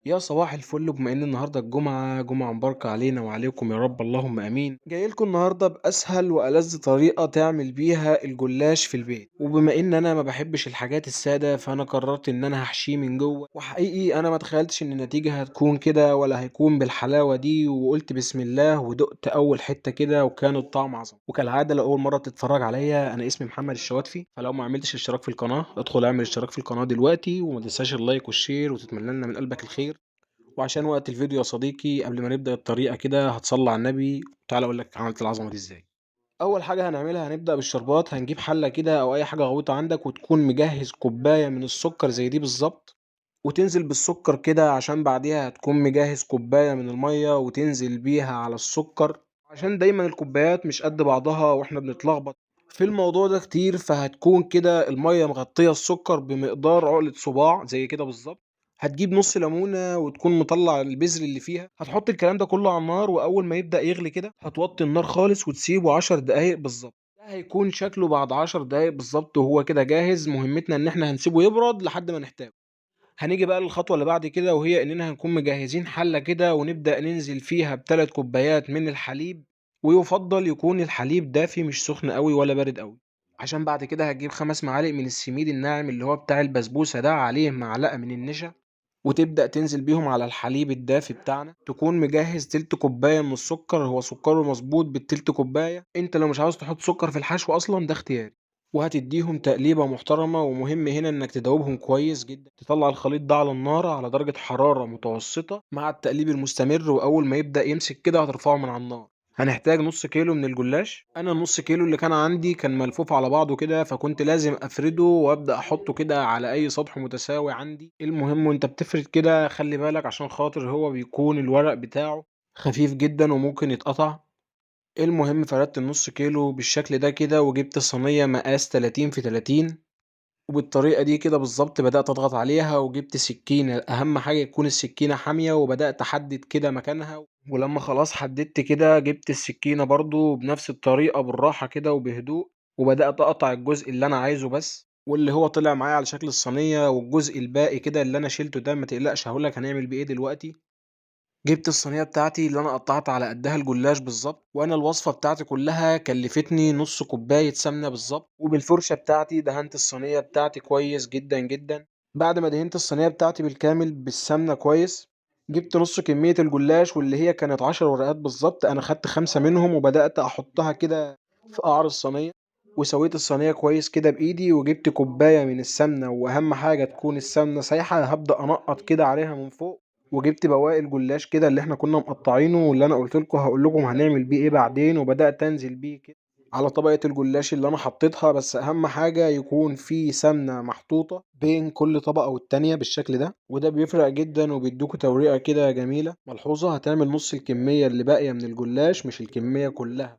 يا صباح الفل. بما ان النهارده الجمعة، جمعه مباركة علينا وعليكم يا رب، اللهم امين. جاي لكم النهارده باسهل والذ طريقه تعمل بيها الجلاش في البيت. وبما ان انا ما بحبش الحاجات السادة، فانا قررت ان انا هحشيه من جوه. وحقيقي انا ما تخيلتش ان النتيجة هتكون كده ولا هيكون بالحلاوه دي، وقلت بسم الله ودقت اول حتة كده وكان الطعم عظمه. وكالعادة لو اول مرة بتتفرج عليا، انا اسمي محمد الشواتفي، فلو ما عملتش اشتراك في القناة ادخل اعمل اشتراك في القناة دلوقتي، وما تنساش ال like وال share، وتتمنى لنا من قلبك الخير. وعشان وقت الفيديو يا صديقي، قبل ما نبدأ الطريقة كده هتصلي على النبي وتعالى اقول لك عملت العظمة دي ازاي. اول حاجة هنعملها، هنبدأ بالشربات. هنجيب حلة كده او اي حاجة غويطة عندك، وتكون مجهز كوباية من السكر زي دي بالظبط، وتنزل بالسكر كده، عشان بعديها هتكون مجهز كوباية من المية وتنزل بيها على السكر، عشان دايما الكوبايات مش قد بعضها واحنا بنتلخبط في الموضوع ده كتير. فهتكون كده المية مغطية السكر بمقدار عقلة صباع زي كده بالظبط. هتجيب نص ليمونة وتكون مطلع البذر اللي فيها، هتحط الكلام ده كله على النار، واول ما يبدأ يغلي كده هتوطي النار خالص وتسيبه 10 دقايق بالظبط. ده هيكون شكله بعد 10 دقايق بالظبط وهو كده جاهز. مهمتنا ان احنا هنسيبه يبرد لحد ما نحتاجه. هنيجي بقى للخطوة اللي بعد كده، وهي اننا هنكون مجهزين حلة كده ونبدأ ننزل فيها بثلاث كوبايات من الحليب، ويفضل يكون الحليب دافي مش سخن قوي ولا بارد قوي، عشان بعد كده هتجيب 5 معالق من السميد الناعم اللي هو بتاع البسبوسة ده، عليه معلقة من النشا، وتبدأ تنزل بيهم على الحليب الدافي بتاعنا. تكون مجهز تلت كوباية من السكر، هو سكره مظبوط بالتلت كوباية، انت لو مش عاوز تحط سكر في الحشو اصلا ده اختياري. وهتديهم تقليبة محترمة، ومهم هنا انك تدوبهم كويس جدا. تطلع الخليط ده على النار على درجة حرارة متوسطة مع التقليب المستمر، واول ما يبدأ يمسك كده هترفعه من على النار. هنحتاج نص كيلو من الجلاش. انا النص كيلو اللي كان عندي كان ملفوف على بعضه كده، فكنت لازم افرده وابدا احطه كده على اي سطح متساوي عندي. المهم وانت بتفرد كده خلي بالك، عشان خاطر هو بيكون الورق بتاعه خفيف جدا وممكن يتقطع. المهم فردت النص كيلو بالشكل ده كده، وجبت صينية مقاس 30 في 30، وبالطريقة دي كده بالظبط بدأت أضغط عليها، وجبت سكينة، أهم حاجة يكون السكينة حامية، وبدأت أحدد كده مكانها. ولما خلاص حددت كده جبت السكينة برضو بنفس الطريقة بالراحة كده وبهدوء، وبدأت أقطع الجزء اللي أنا عايزه بس، واللي هو طلع معايا على شكل الصينية. والجزء الباقي كده اللي أنا شيلته ده ما تقلقش، هقولك هنعمل بيه إيه دلوقتي. جبت الصينية بتاعتي اللي أنا قطعت على قدها الجلاش بالظبط، وأنا الوصفة بتاعتي كلها كلفتني نص كوباية سمنة بالظبط. وبالفرشة بتاعتي دهنت الصينية بتاعتي كويس جدا جدا. بعد ما دهنت الصينية بتاعتي بالكامل بالسمنة كويس، جبت نص كمية الجلاش واللي هي كانت 10 ورقات بالظبط، أنا خدت 5 منهم وبدأت أحطها كده في قعر الصينية، وسويت الصينية كويس كده بإيدي. وجبت كوباية من السمنة، وأهم حاجة تكون السمنة سايحة، هبدأ أنقط كده عليها من فوق. وجبت بواقي الجلاش كده اللي احنا كنا مقطعينه، واللي انا قلت لكم هقول لكم هنعمل بيه ايه بعدين، وبدات انزل بيه كده على طبقه الجلاش اللي انا حطيتها. بس اهم حاجة يكون في سمنه محطوطة بين كل طبقه والتانية بالشكل ده، وده بيفرق جدا وبيدوكوا توريقه كده جميلة. ملحوظة، هتعمل نص الكمية اللي باقية من الجلاش مش الكمية كلها.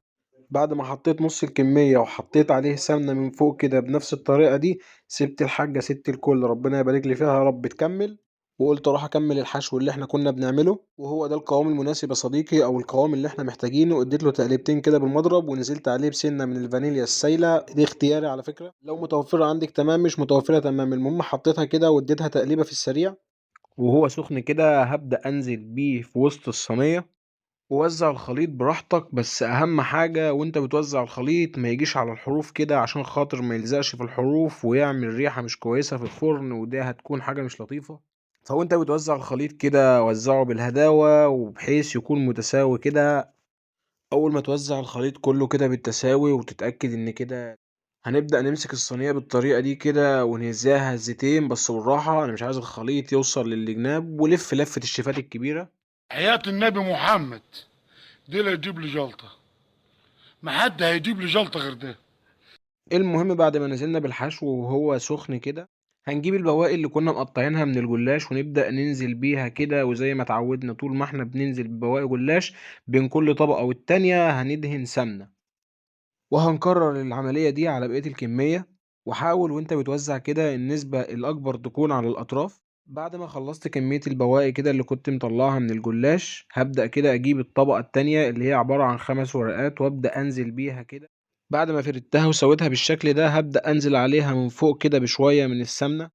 بعد ما حطيت نص الكمية وحطيت عليه سمنه من فوق كده بنفس الطريقة دي، سبت الحاجة ست الكل ربنا يبارك لي فيها يا رب تكمل، وقلت اروح اكمل الحشو اللي احنا كنا بنعمله. وهو ده القوام المناسب يا صديقي، او القوام اللي احنا محتاجينه. اديت له تقليبتين كده بالمضرب، ونزلت عليه بسنة من الفانيليا السايله، دي اختياري على فكرة، لو متوفرة عندك تمام، مش متوفرة تمام. المهم حطيتها كده واديتها تقليبه في السريع، وهو سخن كده هبدا انزل بيه في وسط الصينية. ووزع الخليط براحتك، بس اهم حاجة وانت بتوزع الخليط ما يجيش على الحروف كده، عشان خاطر ما يلزقش في الحروف ويعمل ريحه مش كويسة في الفرن، وده هتكون حاجة مش لطيفة. فوانت بتوزع الخليط كده وزعه بالهداوة وبحيث يكون متساوي كده. اول ما توزع الخليط كله كده بالتساوي وتتأكد ان كده، هنبدأ نمسك الصينية بالطريقة دي كده ونهزها هزتين بس بالراحة، انا مش عايز الخليط يوصل للجناب. ولف لفة الشيفات الكبيرة. حياة النبي محمد دي لا يجيب لي جلطة، ما حد هيجيب لي جلطة غير ده. المهم بعد ما نزلنا بالحشو وهو سخن كده، هنجيب البواقي اللي كنا مقطعينها من الجلاش ونبدأ ننزل بيها كده. وزي ما اتعودنا طول ما احنا بننزل ببواقي جلاش بين كل طبقة والتانية هندهن سمنة، وهنكرر العملية دي على بقية الكمية. وحاول وانت بتوزع كده النسبة الأكبر تكون على الأطراف. بعد ما خلصت كمية البواقي كده اللي كنت مطلعها من الجلاش، هبدأ كده أجيب الطبقة التانية اللي هي عبارة عن 5 ورقات وأبدأ أنزل بيها كده. بعد ما فردتها وسويتها بالشكل ده، هبدأ أنزل عليها من فوق كده بشوية من السمنة،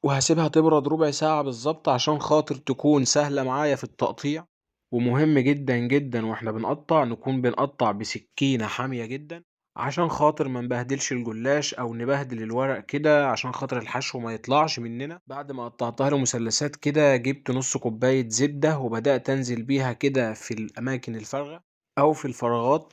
وهسيبها تبرد ربع ساعة بالظبط عشان خاطر تكون سهلة معايا في التقطيع. ومهم جدا جدا واحنا بنقطع نكون بنقطع بسكينة حامية جدا عشان خاطر ما نبهدلش الجلاش او نبهدل الورق كده، عشان خاطر الحشو ما يطلعش مننا. بعد ما قطعتها لمثلثات كده جبت نص كوباية زبدة وبدأت انزل بيها كده في الاماكن الفارغة او في الفراغات.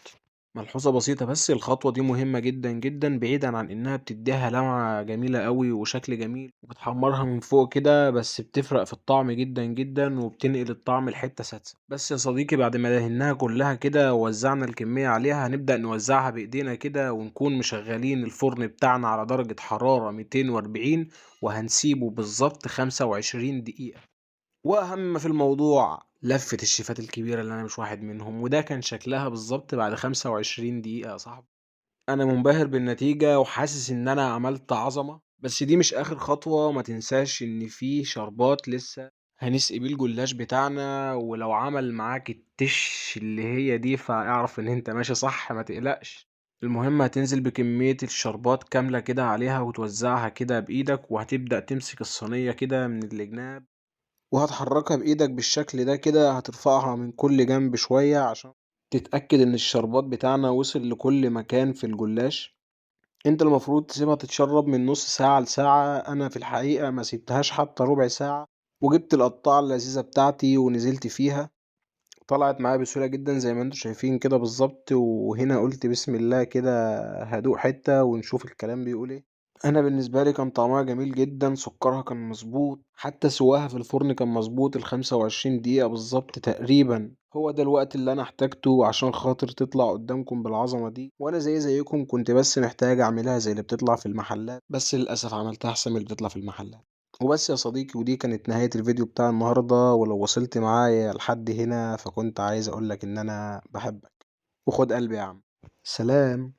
ملحوظة بسيطة بس، الخطوة دي مهمة جدا جدا، بعيدا عن انها بتديها لمعة جميلة قوي وشكل جميل وبتحمرها من فوق كده، بس بتفرق في الطعم جدا جدا وبتنقل الطعم لحتة سادسة. بس يا صديقي بعد ما دهناها كلها كده ووزعنا الكمية عليها، هنبدأ نوزعها بايدينا كده، ونكون مشغلين الفرن بتاعنا على درجة حرارة 240، وهنسيبه بالظبط 25 دقيقة. وأهم في الموضوع لفة الشيفات الكبيرة اللي أنا مش واحد منهم، وده كان شكلها بالظبط بعد 25 دقيقة يا صاحبي. أنا منبهر بالنتيجة وحاسس إن أنا عملت عظمة، بس دي مش آخر خطوة. ما تنساش إن في شربات لسه هنسقي بيه الجلاش بتاعنا، ولو عمل معاك التش اللي هي دي فاعرف إن أنت ماشي صح، ما تقلقش. المهم هتنزل بكمية الشربات كاملة كده عليها وتوزعها كده بإيدك، وهتبدأ تمسك الصينية كده من الجناب وهتحركها بإيدك بالشكل ده كده، هترفعها من كل جنب شوية عشان تتأكد إن الشربات بتاعنا وصل لكل مكان في الجلاش. انت المفروض تسيبها تتشرب من نص ساعة لساعة، انا في الحقيقة ما سبتهاش حتى ربع ساعة، وجبت القطاعة اللذيذة بتاعتي ونزلت فيها، طلعت معايا بسهولة جدا زي ما انتم شايفين كده بالظبط. وهنا قلت بسم الله كده هدوق حتة ونشوف الكلام بيقول ايه. انا بالنسبة لي كان طعمها جميل جدا، سكرها كان مظبوط، حتى سواها في الفرن كان مظبوط الخمسة وعشرين دقيقة بالظبط تقريبا. هو ده الوقت اللي انا احتاجته عشان خاطر تطلع قدامكم بالعظمة دي، وانا زي زيكم كنت بس محتاج اعملها زي اللي بتطلع في المحلات، بس للأسف عملتها احسن من اللي بتطلع في المحلات. وبس يا صديقي، ودي كانت نهاية الفيديو بتاع النهاردة. ولو وصلت معايا لحد هنا فكنت عايز اقولك ان انا بحبك، وخد قلبي يا عم. سلام.